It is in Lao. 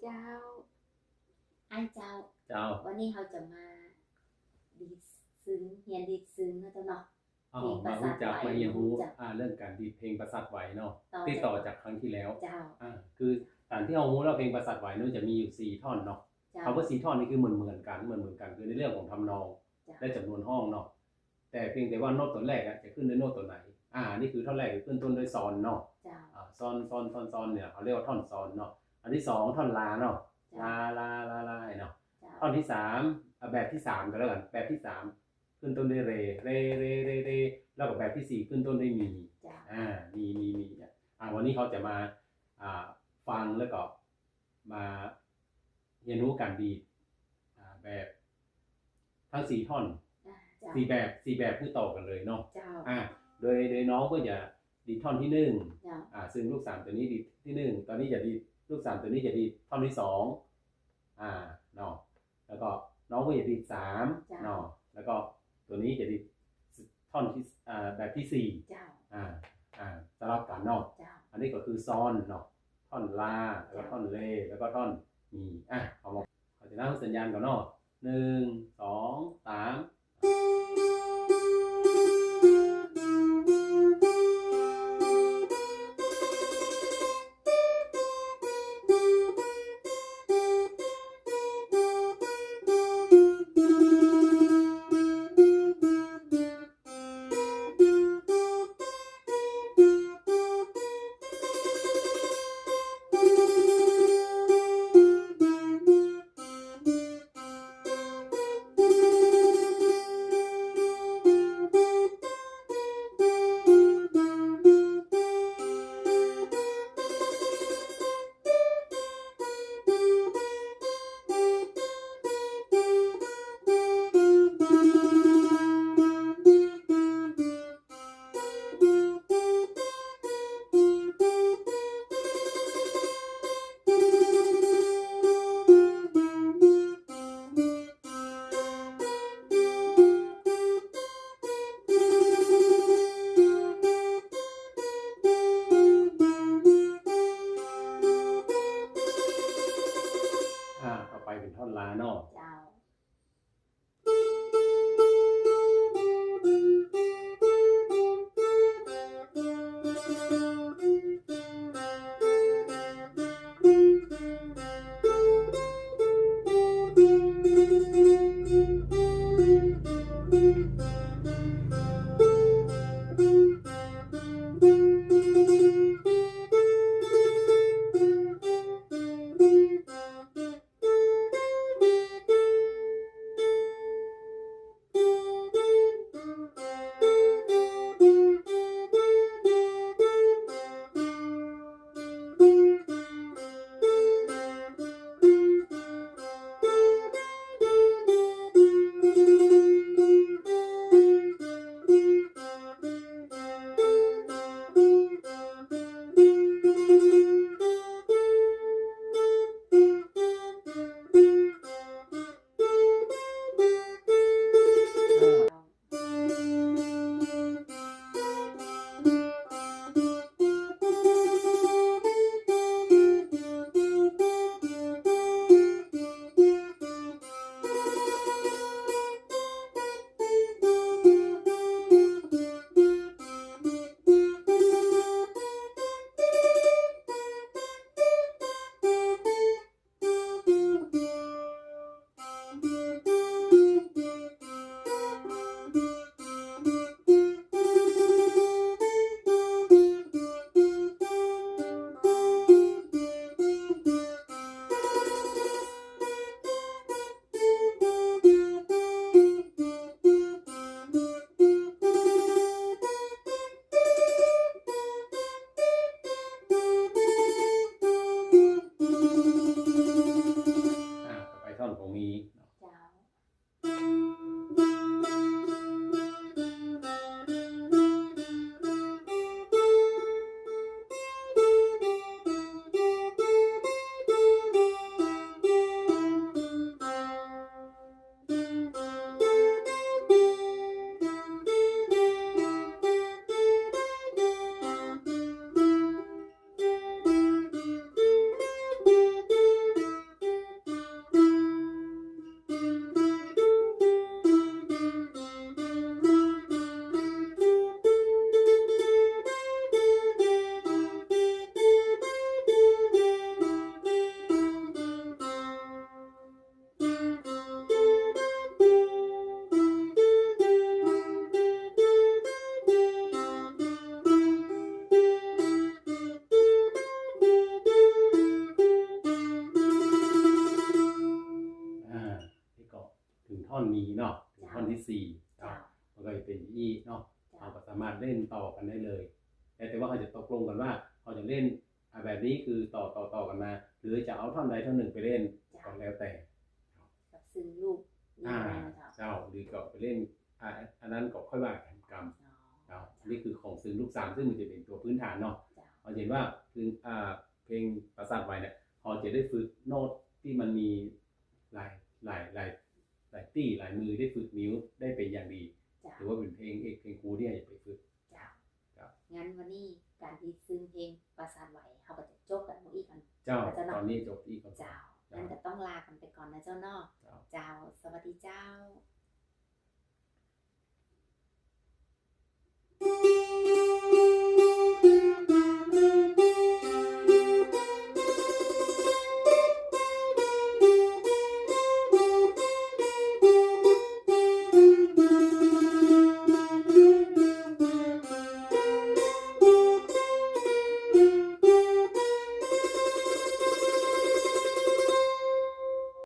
ເຈົ້າ ອ້າຍເຈົ້າ ເຈົ້າ ວັນນີ້ເຮົາຈະມາດີດຊຶງ ຮຽນດີດຊຶງເນາະເຈົ້າເນາະ. ເອົາ ມາຮູ້ຈັກ ມາຮຽນຮູ້ ອ່າ ເລື່ອງການດີດເພງປະສາດໄຫວເນາະ ຕິດຕໍ່ຈາກຄັ້ງທີ່ແລ້ວ. ເຈົ້າ ອ່າ ຄືການທີ່ເຮົາຮູ້ແລ້ວ ເພງປະສາດໄຫວນີ້ມັນຈະມີຢູ່ສີ່ທ່ອນເນາະ. ເຈົ້າ ຄຳວ່າສີ່ທ່ອນນີ້ຄືເໝືອນໆກັນ ເໝືອນໆກັນ ຄືໃນເລື່ອງຂອງທຳນອງ ເຈົ້າ ແລະ ຈຳນວນຮ້ອງເນາະ. ແຕ່ພຽງແຕ່ວ່າໂນ້ດຕົວແລກອະຈະຂຶ້ນດ້ວຍໂນ້ດຕົວໃດ. ອ່າ ນີ້ຄືທ່ອນແລກ ຂຶ້ນຕົ້ນດ້ວຍຊອນເນາະ. ເຈົ້າ ອ່າ ຊອນ ຊອນ ຊອນ ຊອນ ນີ້ເຮົາເອີ້ນວ່າທ່ອນຊອນເນາະ. ອັນທີສອງ ທ່ອນລາເນາະ. ເຈົ້າ ລາ ລາ ລາ ລາ ເນາະ. ເຈົ້າ ທ່ອນທີສາມ ອາ ແບບທີສາມກໍແລ້ວກັນ ແບບທີສາມ ຂຶ້ນຕົ້ນດ້ວຍເຣ ເຣ ເຣ ເຣ ເຣ ແລ້ວກໍແບບທີສີ່ ຂຶ້ນຕົ້ນດ້ວຍມີ. ເຈົ້າ ອ່າ ມີ ມີ ມີ ອ່າ ວັນນີ້ເຮົາຈະມາ ອ່າ ຟັງ ແລ້ວກໍມາຮຽນຮູ້ການດີດ ອ່າ ແບບທັງສີ່ທ່ອນ ອ່າ ເຈົ້າ ສີ່ແບບ ສີ່ແບບຄືຕໍ່ກັນເລີຍເນາະ. ເຈົ້າ ອ່າ ໂດຍ ໂດຍນ້ອງເພິ່ນຈະດີດທ່ອນທີໜຶ່ງ ເຈົ້າ ອ່າ ຊຶ່ງລູກສາມຕົວນີ້ດີດທີໜຶ່ງ ຕອນນີ້ຈະດີດ ລູກສາມຕົວນີ້ຈະດີດທ່ອນທີສອງ ອ່າ ເນາະ. ແລ້ວກໍນ້ອງເພິ່ນຈະດີດສາມ ເຈົ້າ ເນາະ ແລ້ວກໍຕົວນີ້ຈະດີດ ສ- ທ່ອນທີ ອ່າ ແບບທີສີ່ ເຈົ້າ ອ່າ ອ່າ ສະຫຼັບກັນເນາະ. ເຈົ້າ ອັນນີ້ກໍຄືຊອນເນາະ ທ່ອນລາ ແລ້ວກໍ ເຈົ້າ ທ່ອນເຣ ແລ້ວກໍທ່ອນມີ. ອ່າ ເອົາມາ ເຮົາຈະນັບສັນຍານກ່ອນເນາະ ໜຶ່ງ ສອງ ສາມ. ອ່າ ຕໍ່ໄປເປັນທ່ອນລາເນາະ. ເຈົ້າ. ນີ້ເນາະ ເປັນທ່ອນທີສີ່ເນາະ ມັນກໍຈະເປັນອີເນາະ ເຮົາກໍສາມາດຫຼິ້ນຕໍ່ກັນໄດ້ເລີຍ ແຕ່ ແຕ່ວ່າເຮົາຈະຕົກລົງກັນວ່າເຮົາຈະຫຼິ້ນ ອ່າ ແບບນີ້ຄືຕໍ່ ຕໍ່ ຕໍ່ກັນມາ ຫຼືຈະເອົາທ່ອນໃດທ່ອນໜຶ່ງໄປຫຼິ້ນ ກໍແລ້ວແຕ່ ກັບຊຶງລູກນີ້ ອ່າ ແມ່ນບໍ່ເຈົ້າ? ເຈົ້າ ຫຼືກໍໄປຫຼິ້ນ ອ່າ ອັນນັ້ນກໍຄ່ອຍວ່າກັນ ເຈົ້າ ອັນນີ້ຄືຂອງຊຶງລູກສາມ ຊຶ່ງມັນຈະເປັນຕົວພື້ນຖານເນາະ ເຮົາຈະເຫັນວ່າ ຄື ອ່າ ເພງປາສາດໄຫວເນຍ ເຮົາຈະໄດ້ຝຶກໂນ້ດທີ່ມັນມີຫຼາຍ ຫຼາຍ ຫຼາຍ ຫຼາຍຕີ້ ຫຼາຍມື ໄດ້ຝຶກນິ້ວໄດ້ເປັນຢ່າງດີ ຖືວ່າເປັນເພງເອກເພງຄູທີ່ເຮົາຢາກໄປຝຶກ ເຈົ້າ ເຈົ້າ ເຈົ້າ ງານວັນນີ້ການທີ່ຊຶງເພງປາສາດໄຫວ ເຮົາກໍຈະຈົບກັນລົງອີກ ເຈົ້າ ຕອນນີ້ຈົບອີກ ເຈົ້າ ເຈົ້າ ງານກໍຕ້ອງລາກັນໄປກ່ອນນະເຈົ້າເນາະ ເຈົ້າ ເຈົ້າ ສະຫວັດດີເຈົ້າ.